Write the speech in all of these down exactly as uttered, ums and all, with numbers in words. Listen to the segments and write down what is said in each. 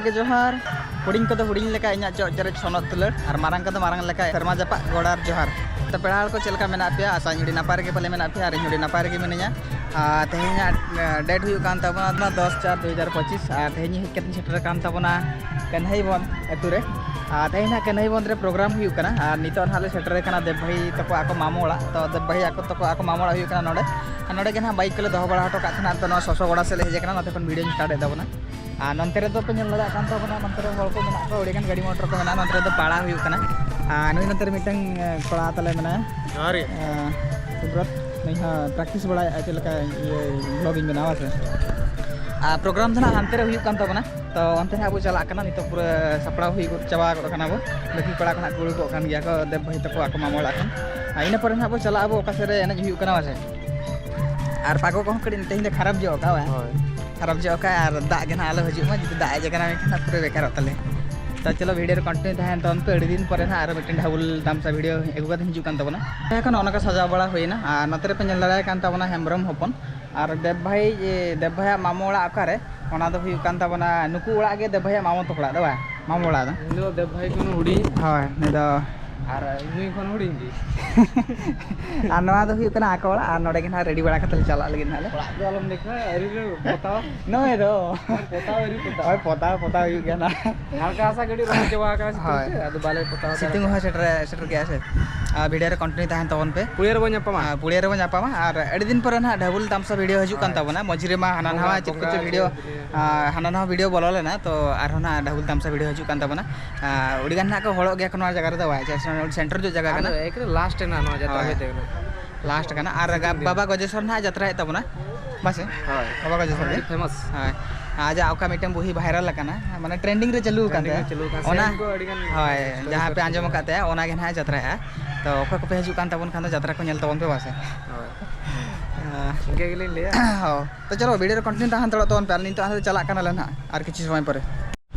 ᱜᱮ ᱡᱚᱦᱟᱨ᱾ ᱦᱩᱰᱤᱧ ᱠᱚᱫᱚ ᱦᱩᱰᱤᱧ ᱞᱮᱠᱟ ᱤᱧᱟᱹᱜ ᱪᱚᱜ ᱪᱮᱨᱮᱡ ᱥᱚᱱᱚᱛ ᱫᱩᱞᱟᱹᱲ, ᱟᱨ ᱢᱟᱨᱟᱝ ᱠᱚᱫᱚ ᱢᱟᱨᱟᱝ ᱞᱮᱠᱟ ᱥᱮᱨᱢᱟ ᱡᱟᱯᱟᱜ ᱜᱚᱰᱟᱨ ᱡᱚᱦᱟᱨ᱾ ᱛᱚ ᱯᱮᱲᱟ ᱦᱚᱲ ᱠᱚ ᱪᱮᱫ ᱞᱮᱠᱟ ᱢᱮᱱᱟᱜ ᱯᱮᱭᱟ? ᱟᱥᱟᱧ ᱟᱹᱰᱤ ᱱᱟᱯᱟᱭ ᱨᱮᱜᱮ ᱯᱟᱞᱮ ᱢᱮᱱᱟᱜ ᱯᱮᱭᱟ, ᱟᱨ ᱤᱧ ᱦᱚᱸ ᱟᱹᱰᱤ ᱱᱟᱯᱟᱭ ᱨᱮᱜᱮ ᱢᱤᱱᱟᱹᱧᱟ᱾ ᱟᱨ ᱛᱮᱦᱮᱧᱟᱜ, ᱮ, date ᱦᱩᱭᱩᱜ ᱠᱟᱱ ᱛᱟᱵᱚᱱᱟ ᱫᱚᱥ ᱪᱟᱨ ᱫᱩ ᱦᱟᱡᱟᱨ ᱯᱚᱸᱪᱤᱥ, ᱟᱨ ᱛᱮᱦᱮᱧ ᱦᱮᱡ ᱠᱟᱛᱮᱧ ᱥᱮᱴᱮᱨ ᱟᱠᱟᱱ ᱛᱟᱵᱚᱱᱟ ᱠᱟᱹᱱᱦᱟᱹᱭ ᱵᱚᱱᱫᱷ ᱟᱹᱛᱩ ᱨᱮ᱾ ᱟᱨ ᱛᱮᱦᱮᱧ ᱦᱟᱸᱜ ᱠᱟᱹᱱᱦᱟᱹᱭ ᱵᱚᱱᱫᱷ ᱨᱮ program ᱦᱩᱭᱩᱜ ᱠᱟᱱᱟ, ᱟᱨ ᱱᱤᱛᱚᱜ ᱱᱟᱦᱟᱜ ᱞᱮ ᱥᱮᱴᱮᱨ ᱟᱠᱟᱱᱟ ᱫᱮᱵ ᱵᱷᱟᱹᱭ ᱛᱟᱠᱚ ᱟᱠᱚ ᱢᱟᱢᱚ ᱚᱲᱟᱜ᱾ ᱛᱚ ᱫᱮᱵ ᱵᱷᱟᱹᱭ ᱟᱠᱚ ᱛᱟᱠᱚ ᱟᱠᱚ ᱢᱟᱢᱚ ᱚᱲᱟᱜ ᱦᱩᱭᱩᱜ ᱠᱟᱱᱟ ᱱᱚᱰᱮ᱾ ᱟᱨ ᱱᱚᱰᱮ ᱜᱮ ᱱᱟᱦᱟᱜ bike ᱠᱚᱞᱮ ᱫᱚᱦᱚ ᱵᱟᱲᱟ ᱦᱚᱴᱚ ᱠᱟᱜ ᱛᱟᱦᱮᱱᱟ, ᱛᱚ ᱱᱚᱣᱟ ᱥᱚᱥᱚ ᱜᱚᱲᱟ ᱥᱮᱫ ᱞᱮ ᱦᱮᱡ ᱟᱠᱟᱱᱟ, ᱱᱚᱛᱮ ᱠᱷᱚᱱ video ᱧ start ᱮᱫ ᱛᱟᱵᱚᱱᱟ᱾ ᱟᱨ ᱱᱚᱱᱛᱮ ᱨᱮᱫᱚ ᱯᱮ ᱧᱮᱞ ᱫᱟᱲᱮᱭᱟᱜ ᱠᱟᱱ ᱛᱟᱵᱚᱱᱟ, ᱱᱚᱱᱛᱮ ᱨᱮ ᱦᱚᱲ ᱠᱚ ᱢᱮᱱᱟᱜ ᱠᱚᱣᱟ, ᱟᱹᱰᱤᱜᱟᱱ ᱜᱟᱹᱰᱤ ᱢᱚᱴᱚᱨ ᱠᱚ ᱢᱮᱱᱟᱜᱼᱟ᱾ ᱱᱚᱱᱛᱮ ᱨᱮᱫᱚ ᱯᱟᱲᱟ ᱦᱩᱭᱩᱜ ᱠᱟᱱᱟ᱾ ᱟᱨ ᱱᱩᱭ ᱱᱚᱱᱛᱮ ᱨᱮ ᱢᱤᱫᱴᱟᱝ, ᱮ, ᱠᱚᱲᱟ ᱛᱟᱞᱮ ᱢᱮᱱᱟᱭᱟ᱾ ᱡᱚᱦᱟᱨ ᱜᱮ᱾ ᱮ, ᱥᱩᱵᱨᱚᱛ, ᱱᱩᱭ ᱦᱚᱸ practice ᱵᱟᱲᱟᱭᱮᱫᱼᱟ ᱪᱮᱫ ᱞᱮᱠᱟ ᱤᱭᱟᱹ vlog ᱤᱧ ᱵᱮᱱᱟᱣᱟ ᱥᱮ᱾ ᱟᱨ program ᱫᱚ ᱱᱟᱦᱟᱜ ᱦᱟᱱᱛᱮ ᱨᱮ ᱦᱩᱭᱩᱜ ᱠᱟᱱ ᱛᱟᱵᱚᱱᱟ, ᱛᱚ ᱚᱱᱛᱮ ᱱᱟᱦᱟᱜ ᱵᱚ ᱪᱟᱞᱟᱜ ᱠᱟᱱᱟ᱾ ᱱᱤᱛᱚᱜ ᱯᱩᱨᱟᱹ ᱥᱟᱯᱲᱟᱣ ᱦᱩᱭ ᱜᱚᱫ ᱪᱟᱵᱟ ᱜᱚᱫ ᱠᱟᱱᱟ ᱵᱚ᱾ ᱵᱟᱹᱠᱤ ᱠᱚᱲᱟ ᱠᱚ ᱱᱟᱦᱟᱜ ᱠᱚ ᱩᱰᱩᱠᱚᱜ ᱠᱟᱱ ᱜᱮᱭᱟ ᱠᱚ, ᱫᱮᱵ ᱵᱷᱟᱹᱭ ᱛᱟᱠᱚ ᱟᱠᱚ ᱢᱟᱢᱚ ᱚᱲᱟᱜ ᱠᱷᱚᱱ᱾ ᱟᱨ ᱤᱱᱟᱹ ᱯᱚᱨᱮ ᱱᱟᱦᱟᱜ ᱵᱚ ᱪᱟᱞᱟᱜ ᱟᱵᱚ ᱚᱠᱟ ᱥᱮᱫ ᱨᱮ ᱮᱱᱮᱡ ᱦᱩᱭᱩᱜ ᱠᱟᱱᱟ ᱵᱟᱥᱮ᱾ ᱟᱨ ᱯᱟᱜᱚ ᱠᱚᱦᱚᱸ ᱠᱟᱹᱴᱤᱡ ᱛᱮᱦᱮᱧ ᱫᱚ ᱠᱷᱟᱨᱟᱯ ᱧᱚᱜ ᱟᱠᱟᱫ, ᱵᱟᱝ? ᱦᱳᱭ᱾ ᱠᱷᱟᱨᱟᱯ ᱧᱚᱜ ᱟᱠᱟᱫ, ᱟᱨ ᱫᱟᱜ ᱜᱮ ᱱᱟᱦᱟᱜ ᱟᱞᱚ ᱦᱤᱡᱩᱜ ᱢᱟ, ᱡᱩᱫᱤ ᱫᱟᱜ ᱦᱮᱡ ᱟᱠᱟᱱᱟ ᱢᱮᱱᱠᱷᱟᱱ ᱯᱩᱨᱟᱹ ᱵᱮᱠᱟᱨᱚᱜ ᱛᱟᱞᱮ᱾ ᱛᱚ ᱪᱚᱞᱚ, video ᱨᱮ continue ᱛᱟᱦᱮᱱ ᱛᱟᱵᱚᱱ ᱯᱮ, ᱟᱹᱰᱤ ᱫᱤᱱ ᱯᱚᱨᱮ ᱱᱟᱦᱟᱜ ᱟᱨᱚ ᱢᱤᱫᱴᱮᱱ ᱰᱷᱟᱵᱩᱞ ᱛᱟᱢᱥᱟ video ᱟᱹᱜᱩ ᱠᱟᱛᱮ ᱦᱤᱡᱩᱜ ᱠᱟᱱ ᱛᱟᱵᱚᱱᱟ᱾ ᱮᱠᱷᱚᱱ ᱱᱚᱜᱼᱚ ᱱᱚᱝᱠᱟ ᱥᱟᱡᱟᱣ ᱵᱟᱲᱟ ᱦᱩᱭᱱᱟ, ᱟᱨ ᱱᱚᱛᱮ ᱨᱮᱯᱮ ᱧᱮᱞ ᱫᱟᱲᱮᱭᱟᱜ ᱠᱟᱱ ᱛᱟᱵᱚᱱᱟ ᱦᱮᱢᱵᱨᱚᱢ ᱦᱚᱯᱚᱱ, ᱟᱨ ᱫᱮᱵ ᱵᱷᱟᱹᱭ, ᱮ, ᱫᱮᱵ ᱵᱷᱟᱹᱭᱟᱜ ᱢᱟᱢᱚ ᱚᱲᱟᱜ ᱚᱠᱟᱨᱮ? ᱚᱱᱟ ᱫᱚ ᱦᱩᱭᱩᱜ ᱠᱟᱱ ᱛᱟᱵᱚᱱᱟ ᱱᱩᱠᱩ ᱚᱲᱟᱜ ᱜᱮ, ᱫᱮᱵ ᱵᱷᱟᱹᱭᱟᱜ ᱢᱟᱢᱚ ᱛᱟᱠᱚ ᱚᱲᱟᱜ ᱫᱚ, ᱵᱟᱝ? ᱢᱟᱢᱚ ᱚᱲᱟᱜ ᱫᱚ᱾ ᱩᱱᱤ ᱫᱚ ᱫᱮᱵ ᱵᱷᱟᱹᱭ ᱠᱷᱚᱱ ᱦᱩᱰᱤᱧ᱾ ᱦᱳᱭ, ᱩᱱᱤ ᱫᱚ ᱟᱨ ᱱᱩᱭ ᱠᱷᱚᱱ ᱦᱩᱰᱤᱧ ᱜᱮ᱾ ᱟᱨ ᱱᱚᱣᱟ ᱫᱚ ᱦᱩᱭᱩᱜ ᱠᱟᱱᱟ ᱟᱠᱚ ᱚᱲᱟᱜ, ᱟᱨ ᱱᱚᱰᱮ ᱜᱮ ᱱᱟᱦᱟᱜ ready ᱵᱟᱲᱟ ᱠᱟᱛᱮ ᱞᱮ ᱪᱟᱞᱟᱜ ᱞᱟᱹᱜᱤᱫ ᱱᱟᱦᱟᱜ ᱞᱮ᱾ ᱚᱲᱟᱜ ᱫᱚ ᱟᱞᱚᱢ ᱞᱟᱹᱭ ᱠᱷᱟᱱ ᱟᱹᱣᱨᱤ ᱞᱮ ᱯᱚᱛᱟᱣᱟ᱾ ᱱᱚᱜᱼᱚᱭ ᱫᱚ᱾ ᱯᱚᱛᱟᱣ ᱟᱹᱣᱨᱤ ᱯᱚᱛᱟᱣᱟ᱾ ᱦᱳᱭ, ᱯᱚᱛᱟᱣ, ᱯᱚᱛᱟᱣ ᱦᱩᱭᱩᱜ ᱜᱮᱭᱟ ᱱᱟᱦᱟᱜ᱾ ᱦᱟᱞᱠᱟ ᱦᱟᱥᱟ ᱜᱟᱹᱰᱤ ᱨᱚᱦᱚᱲ ᱪᱟᱵᱟ ᱟᱠᱟᱱᱟ ᱥᱤᱛᱩᱝ ᱦᱳᱭ᱾ ᱛᱮ, ᱟᱫᱚ ᱵᱟᱞᱮ ᱯᱚᱛᱟᱣ ᱫᱟᱲᱮ ᱥᱤᱛᱩᱝ ᱠᱟᱣᱫᱟ᱾ ᱦᱚᱸ ᱥᱮᱴᱮᱨ, ᱥᱮᱴᱮᱨ ᱜᱮᱭᱟ ᱥᱮ᱾ ᱟᱨ video ᱨᱮ continue ᱛᱟᱦᱮᱱ ᱛᱟᱵᱚᱱ ᱯᱮ᱾ ᱯᱩᱲᱤᱭᱟᱹ ᱨᱮᱵᱚᱱ ᱧᱟᱯᱟᱢᱟ᱾ ᱟᱨ ᱯᱩᱲᱤᱭᱟᱹ ᱨᱮᱵᱚᱱ ᱧᱟᱯᱟᱢᱟ, ᱟᱨ ᱟᱹᱰᱤ ᱫᱤᱱ ᱯᱚᱨᱮ ᱱᱟᱦᱟᱜ ᱰᱷᱟᱵᱩᱞ ᱛᱟᱢᱥᱟ video ᱦᱤᱡᱩᱜ ᱠᱟᱱ ᱦᱳᱭ᱾ ᱛᱟᱵᱚᱱᱟ᱾ ᱢᱚᱡᱽ ᱨᱮᱢᱟ ᱦᱟᱱᱟ ᱵᱚᱸᱜᱟ, ᱱᱟᱣᱟ ᱪᱮᱫ ᱵᱚᱸᱜᱟ ᱠᱚᱪᱚ video, ᱡᱮ, ᱡᱮ, ᱟᱨ ᱦᱟᱱᱟ ᱱᱟᱣᱟ video ᱵᱚᱞᱚ ᱞᱮᱱᱟ, ᱛᱚ ᱟᱨᱦᱚᱸ ᱱᱟᱦᱟᱜ ᱰᱷᱟᱵᱩᱞ ᱛᱟᱢᱥᱟ video ᱦᱤᱡᱩᱜ ᱠᱟᱱ ᱛᱟᱵᱚᱱᱟ᱾ ᱟᱨ ᱟᱹᱰᱤ ᱜᱟᱱ ᱱᱟᱦᱟᱜ ᱠᱚ ᱦᱚᱲᱚᱜ ᱜᱮᱭᱟ ᱠᱚ ᱱᱚᱣᱟ ᱡᱟᱭᱜᱟ ᱨᱮᱫᱚ, ᱵᱟᱭ ᱪᱟᱱᱥ ᱥᱮᱱᱴᱟᱨ ᱧᱚᱜ ᱡᱟᱭᱜᱟ ᱠᱟᱱᱟ᱾ ᱮᱠᱨᱮ last ᱨᱮᱱᱟᱜ ᱱᱚᱣᱟ ᱡᱟᱛᱨᱟ ᱦᱳᱭ᱾ ᱦᱩᱭ ᱛᱟᱦᱮᱸ ᱠᱟᱱᱟ᱾ Last ᱠᱟᱱᱟ᱾ ᱟᱨ ᱥᱤᱛᱩᱝ ᱫᱤᱱ᱾ ᱵᱟᱵᱟ ᱜᱚᱡᱮᱥᱚᱨ ᱱᱟᱦᱟᱜ ᱡᱟᱛᱨᱟᱭᱮᱫ ᱛᱟᱵᱚᱱᱟ, ᱵᱟᱥᱮ? ᱦᱳᱭ᱾ ᱵᱟᱵᱟ ᱜᱚᱡᱮᱥᱚᱨ ᱟᱹᱰᱤ ᱜᱮ᱾ Famous᱾ ᱦᱳᱭ᱾ ᱟᱡᱟᱜ ᱚᱠᱟ ᱢᱤᱫᱴᱮᱱ ᱵᱩᱦᱤ viral ᱟᱠᱟᱱᱟ, ᱢᱟᱱᱮ trending ᱨᱮ ᱪᱟᱹᱞᱩ ᱟᱠᱟᱱ trending ᱨᱮ ᱛᱟᱭᱟ᱾ ᱪᱟᱹᱞᱩ ᱟᱠᱟᱱ ᱚᱱᱟ, ᱥᱮᱨᱮᱧ ᱠᱚ ᱟᱹᱰᱤ ᱜᱟᱱ ᱦᱳᱭ, story ᱡᱟᱦᱟᱸ ᱯᱮ ᱥᱚᱨᱮᱥ ᱟᱸᱡᱚᱢ ᱢᱮᱱᱟᱜᱼᱟ᱾ ᱟᱠᱟᱫ ᱛᱟᱭᱟ, ᱚᱱᱟ ᱜᱮ ᱱᱟᱦᱟᱜ ᱡᱟᱛᱨᱟᱭᱟ᱾ ᱛᱚ ᱚᱠᱚᱭ ᱠᱚᱯᱮ ᱦᱤᱡᱩᱜ ᱠᱟᱱ ᱛᱟᱵᱚᱱ ᱠᱷᱟᱱ ᱫᱚ ᱡᱟᱛᱨᱟ ᱠᱚ ᱧᱮᱞ ᱛᱟᱵᱚᱱ ᱯᱮ, ᱵᱟᱥᱮ? ᱦᱳᱭ᱾ ᱟᱸ, ᱤᱱᱠᱟᱹ ᱜᱮᱞᱤᱧ ᱞᱟᱹᱭᱟ᱾ ᱦᱳᱭ᱾ ᱛᱚ ᱪᱚᱞᱚ, video ᱨᱮ continue ᱛᱟᱦᱮᱱ ᱦᱟᱛᱟᱲᱚᱜ ᱛᱟᱵᱚᱱ ᱯᱮ, ᱟᱨ ᱱᱤᱛᱚᱜ ᱦᱟᱸᱜ ᱪᱟᱞᱟᱜ ᱠᱟᱱᱟᱞᱮ ᱱᱟᱦᱟᱜ ᱟᱨ ᱠᱤᱪᱷᱩ ᱥᱚᱢᱚᱭ ᱯᱚᱨᱮ᱾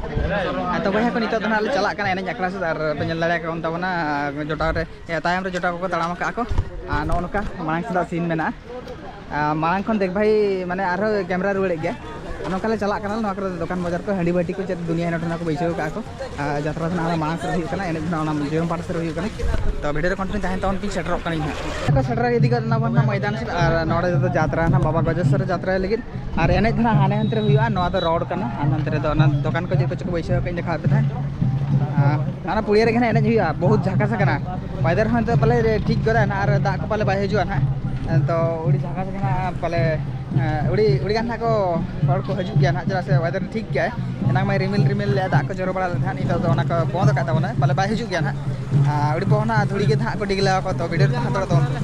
ᱦᱮᱸ, ᱛᱚ ᱵᱚᱭᱦᱟ ᱠᱚ, ᱱᱤᱛᱚᱜ ᱫᱚ ᱱᱟᱦᱟᱜ ᱞᱮ ᱪᱟᱞᱟᱜ ᱠᱟᱱᱟ ᱮᱱᱮᱡ ᱟᱠᱷᱲᱟ ᱥᱮᱫ, ᱟᱨ ᱯᱮ ᱧᱮᱞ ᱫᱟᱲᱮᱭᱟᱜ ᱠᱟᱱ ᱛᱟᱵᱚᱱᱟ, ᱟᱨ ᱡᱚᱴᱟᱣ ᱨᱮ, ᱮ, ᱛᱟᱭᱚᱢ ᱨᱮ ᱡᱚᱴᱟᱣ ᱠᱚᱠᱚ ᱛᱟᱲᱟᱢ ᱟᱠᱟᱫᱼᱟ ᱠᱚ᱾ ᱟᱨ ᱱᱚᱜᱼᱚ ᱱᱚᱝᱠᱟ ᱢᱟᱲᱟᱝ ᱥᱮᱫᱟᱜ scene ᱢᱮᱱᱟᱜᱼᱟ᱾ ᱟᱨ ᱢᱟᱲᱟᱝ ᱠᱷᱚᱱ ᱫᱮᱠ ᱵᱷᱟᱹᱭ, ᱢᱟᱱᱮ, ᱟᱨᱦᱚᱸ camera ᱨᱩᱣᱟᱹᱲᱮᱫ ᱜᱮᱭᱟ᱾ ᱱᱚᱝᱠᱟ ᱞᱮ ᱪᱟᱞᱟᱜ ᱠᱟᱱᱟ, ᱱᱚᱣᱟ ᱠᱚᱨᱮ ᱫᱚ ᱫᱚᱠᱟᱱ ᱵᱟᱡᱟᱨ ᱠᱚ, ᱦᱟᱺᱰᱤ ᱵᱟᱹᱴᱤ ᱠᱚ, ᱪᱮᱫ ᱫᱩᱱᱤᱭᱟᱹ ᱦᱮᱱᱟᱜ ᱚᱱᱟ ᱠᱚ ᱵᱟᱹᱭᱥᱟᱹᱣ ᱠᱟᱜᱼᱟ ᱠᱚ᱾ ᱟᱨ ᱡᱟᱛᱨᱟ ᱫᱚ ᱱᱟᱦᱟᱜ ᱢᱟᱲᱟᱝ ᱥᱮᱫ ᱨᱮ ᱦᱩᱭᱩᱜ ᱠᱟᱱᱟ, ᱮᱱᱮᱡ ᱫᱚ ᱱᱟᱦᱟᱜ ᱚᱱᱟ ᱡᱚᱭᱚᱱ ᱯᱟᱦᱴᱟ ᱥᱮᱫ ᱨᱮ ᱦᱩᱭᱩᱜ ᱠᱟᱱᱟ᱾ ᱛᱚ ᱵᱷᱤᱰᱤᱭᱳ ᱨᱮ ᱠᱚᱱᱴᱤᱱᱤᱭᱩ ᱛᱟᱦᱮᱱ ᱛᱟᱵᱚᱱ ᱯᱮ, ᱥᱮᱴᱮᱨᱚᱜ ᱠᱟᱱᱟᱧ ᱦᱟᱸᱜ᱾ ᱱᱚᱝᱠᱟ ᱥᱮᱴᱮᱨ ᱤᱫᱤ ᱜᱚᱫ ᱮᱱᱟ ᱵᱚᱱ ᱱᱟᱦᱟᱜ ᱢᱚᱭᱫᱟᱱ ᱥᱮᱫ, ᱟᱨ ᱱᱚᱰᱮ ᱫᱚ ᱡᱟᱛᱨᱟ ᱱᱟᱦᱟᱜ ᱵᱟᱵᱟ ᱜᱚᱡᱮᱥᱥᱚᱨ ᱡᱟᱛᱨᱟ ᱞᱟᱹᱜᱤᱫ, ᱟᱨ ᱮᱱᱮᱡ ᱫᱚ ᱱᱟᱦᱟᱜ ᱦᱟᱱᱮ ᱦᱟᱱᱛᱮ ᱨᱮ ᱦᱩᱭᱩᱜᱼᱟ᱾ ᱱᱚᱣᱟ ᱫᱚ ᱨᱳᱰ ᱠᱟᱱᱟ, ᱟᱨ ᱱᱚᱱᱛᱮ ᱨᱮᱫᱚ ᱚᱱᱟ ᱫᱚᱠᱟᱱ ᱠᱚ ᱪᱮᱫ ᱠᱚᱪᱚ ᱠᱚ ᱵᱟᱹᱭᱥᱟᱹᱣ ᱠᱟᱜ, ᱤᱧ ᱫᱮᱠᱷᱟᱣ ᱟᱯᱮ ᱛᱟᱦᱮᱸᱫ᱾ ᱟᱨ ᱚᱱᱟ ᱯᱩᱲᱤᱭᱟᱹ ᱨᱮᱜᱮ ᱱᱟᱦᱟᱜ ᱮᱱᱮᱡ ᱦᱩᱭᱩᱜᱼᱟ, ᱵᱚᱦᱩᱛ ᱡᱷᱟᱠᱟᱥ ᱠᱟᱱᱟ᱾ ᱚᱭᱮᱫᱟᱨ ᱦᱚᱸ ᱱᱤᱛᱚᱜ ᱯᱟᱞᱮ ᱴᱷᱤᱠ ᱜᱚᱫᱟᱭ ᱱᱟᱦᱟᱜ, ᱟᱨ ᱫᱟᱜ ᱠᱚ ᱯᱟᱞᱮ ᱵᱟᱭ ᱦᱤᱡᱩᱜᱼᱟ ᱱᱟᱦᱟᱜ᱾ ᱛᱚ ᱟᱹᱰᱤ ᱡᱷᱟᱠᱟᱥ ᱠᱟᱱᱟ ᱯᱟᱞᱮ᱾ ᱦᱮᱸ, ᱟᱹᱰᱤ, ᱟᱹᱰᱤ ᱜᱟᱱ ᱦᱟᱸᱜ ᱠᱚ ᱦᱚᱲ ᱠᱚ ᱦᱤᱡᱩᱜ ᱜᱮᱭᱟ ᱱᱟᱦᱟᱜ, ᱪᱮᱫᱟᱜ ᱥᱮ ᱚᱭᱮᱫᱟᱨ ᱴᱷᱤᱠ ᱜᱮᱭᱟᱭ᱾ ᱮᱱᱟᱝ ᱢᱟᱭ ᱨᱤᱢᱤᱞ ᱨᱤᱢᱤᱞ ᱞᱮᱫ, ᱫᱟᱜ ᱠᱚ ᱡᱚᱨᱚ ᱵᱟᱲᱟ ᱞᱮᱫ ᱛᱟᱦᱮᱸᱫ, ᱱᱤᱛᱚᱜ ᱫᱚ ᱚᱱᱟ ᱠᱚ ᱵᱚᱱᱫ ᱟᱠᱟᱫ ᱛᱟᱵᱚᱱᱟ, ᱯᱟᱞᱮ ᱵᱟᱭ ᱦᱤᱡᱩᱜ ᱜᱮᱭᱟ ᱱᱟᱦᱟᱜ᱾ ᱟᱨ ᱟᱹᱰᱤ ᱯᱚᱦᱚᱱᱟ ᱫᱷᱩᱲᱤ ᱜᱮ ᱱᱟᱦᱟᱜ ᱠᱚ ᱰᱤᱜᱽᱞᱟᱹᱣ ᱟᱠᱚ, ᱛᱚ ᱵᱷᱤᱰᱤᱭᱳ ᱨᱮ ᱛᱟᱦᱮᱸ ᱦᱟᱛᱟᱲᱚᱜ ᱛᱟᱵᱚᱱ ᱯᱮ᱾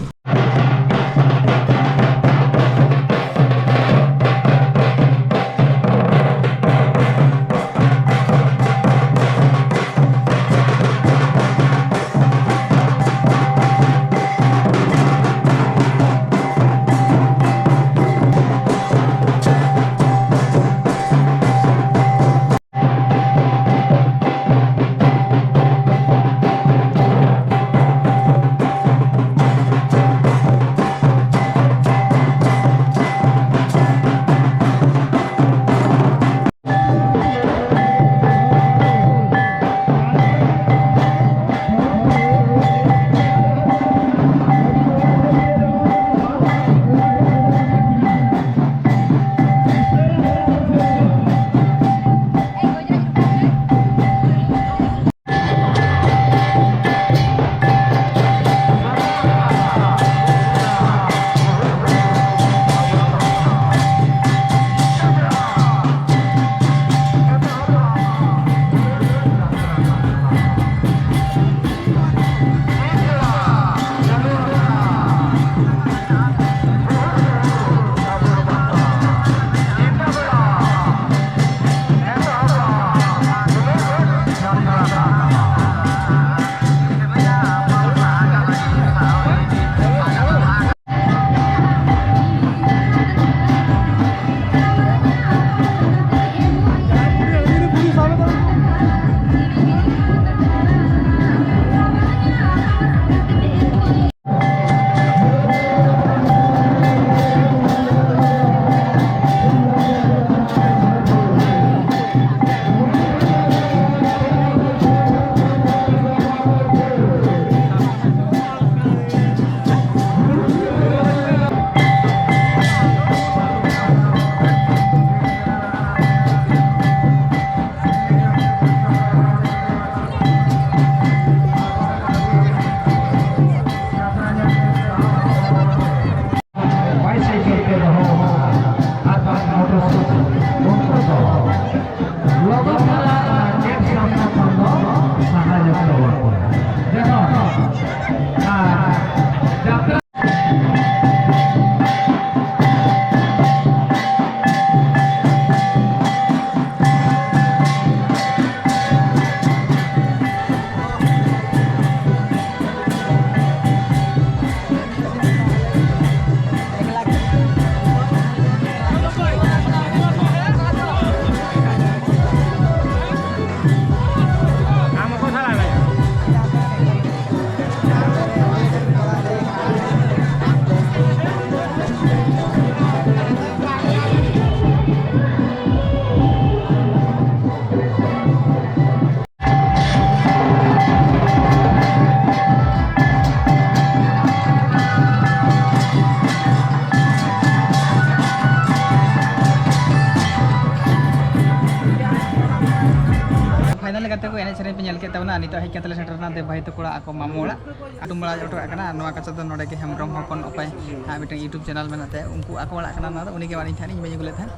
ᱞᱮᱠᱟᱛᱮ ᱠᱚ ᱮᱱᱮᱡ ᱥᱮᱨᱮᱧ ᱯᱮ ᱧᱮᱞ ᱠᱮᱫ ᱛᱟᱵᱚᱱᱟ᱾ ᱟᱨ ᱱᱤᱛᱚᱜ ᱦᱮᱡ ᱠᱟᱛᱮ ᱞᱮ ᱥᱮᱴᱮᱨ ᱮᱱᱟ ᱫᱮᱵ ᱵᱷᱟᱭ ᱛᱟᱠᱚ ᱚᱲᱟᱜ, ᱟᱠᱚ ᱢᱟᱢᱩ ᱚᱲᱟᱜ᱾ ᱠᱩᱴᱩᱢ ᱵᱟᱲᱟ ᱦᱚᱴᱚ ᱠᱟᱜ ᱠᱟᱱᱟ᱾ ᱟᱨ ᱱᱚᱣᱟ ᱠᱟᱪᱟ ᱫᱚ ᱱᱚᱰᱮ ᱜᱮ ᱦᱮᱢᱵᱨᱚᱢ ᱦᱚᱯᱚᱱ ᱚᱠᱚᱭ, ᱟᱨ ᱢᱤᱫᱴᱮᱱ YouTube channel ᱢᱮᱱᱟᱜ ᱛᱟᱭᱟ, ᱩᱱᱠᱩ ᱟᱠᱚ ᱚᱲᱟᱜ ᱠᱟᱱᱟ ᱱᱚᱣᱟ ᱫᱚ, ᱩᱱᱤ ᱜᱮ ᱟᱹᱞᱤᱧ ᱴᱷᱮᱱ ᱤᱧ ᱵᱟᱹᱧ ᱟᱹᱜᱩ ᱞᱮᱫ ᱛᱟᱦᱮᱸᱫ᱾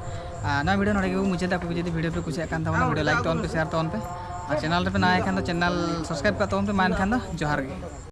ᱟᱨ ᱱᱚᱣᱟ video ᱱᱚᱰᱮ ᱜᱮᱵᱚᱱ ᱢᱩᱪᱟᱹᱫᱟ᱾ ᱟᱯᱮ ᱡᱩᱫᱤ video ᱯᱮ ᱠᱩᱥᱤᱭᱟᱜ ᱠᱟᱱ ᱛᱟᱵᱚᱱᱟ, video like ᱛᱟᱵᱚᱱ ᱯᱮ, share ᱛᱟᱵᱚᱱ ᱯᱮ, ᱟᱨ channel ᱨᱮᱯᱮ ᱱᱟᱣᱟ ᱠᱷᱟᱱ ᱫᱚ channel subscribe ᱠᱟᱜ ᱛᱟᱵᱚᱱ ᱯᱮ᱾ ᱢᱟ ᱮᱱᱠᱷᱟᱱ ᱫᱚ ᱡᱚᱦᱟᱨ ᱜᱮ᱾